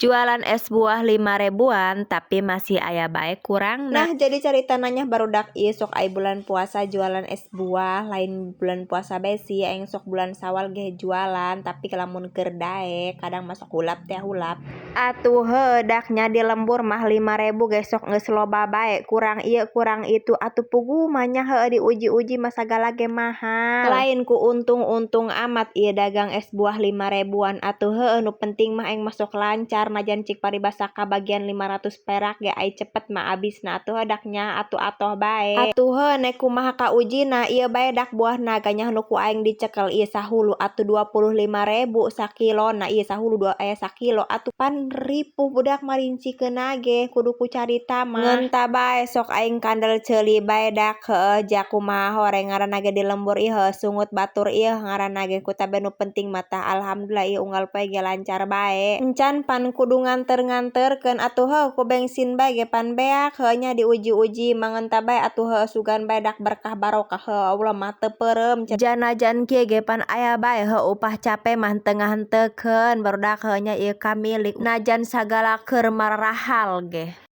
Jualan es buah 5 ribuan, tapi masih aya bae kurangna. Nah, jadi caritana nya, barudak, ieu sok ai bulan puasa jualan es buah. Lain bulan puasa bae sih, aing sok bulan Sawal ge jualan, tapi lamun keur daek kadang mah sok hulap teh hulap. Atuh heuh dak nya, di lembur mah 5.000 ge sok geus loba bae, kurang ieu kurang itu. Atuh puguh mah nya, heueuh diuji-uji mah sagala ge mahal. Lain ku untung-untung amat ieu dagang es buah 5 ribuan. Atuh heueuh, nu penting mah aing mah sok lancar, najan cik paribasa kabagian 500 perak ge, ai cepet mah abisna. Atuh dak nya, atuh atoh bae. Atuh heuh, nek kumaha kaujina, ieu bae dak buah naga nya nu ku aing dicekel ieu sahulu atuh 25.000 sakilona. Ieu sahulu dua aya sakilo atuh, pan ripuh budak marincikeunna ge kudu ku carita mah. Ngeunta bae, sok aing kandel ceuli bae dak. Heueuh, ja kumaha horeng, ngaranna ge di lembur ieu, heueuh sungut batur ieu ngaranna ge. Ku tabe nu penting mah tah alhamdulillah, ieu unggal poe ge lancar bae. Encan pan kudu nganter-nganterkeun. Atuh heuh, ku bensin bae ge pan beak. Heueuh nya, diuji-uji mah ngeunta bae. Atuh heueuh, sugan bae dak berkah barokah, heueuh Allah mah teu peureum. Janajan kieu ge pan aya bae heuh upah cape mah teu ngahentekeun, barudak. Heueuh nya, ieu kamilik najan sagala keur marahal ge.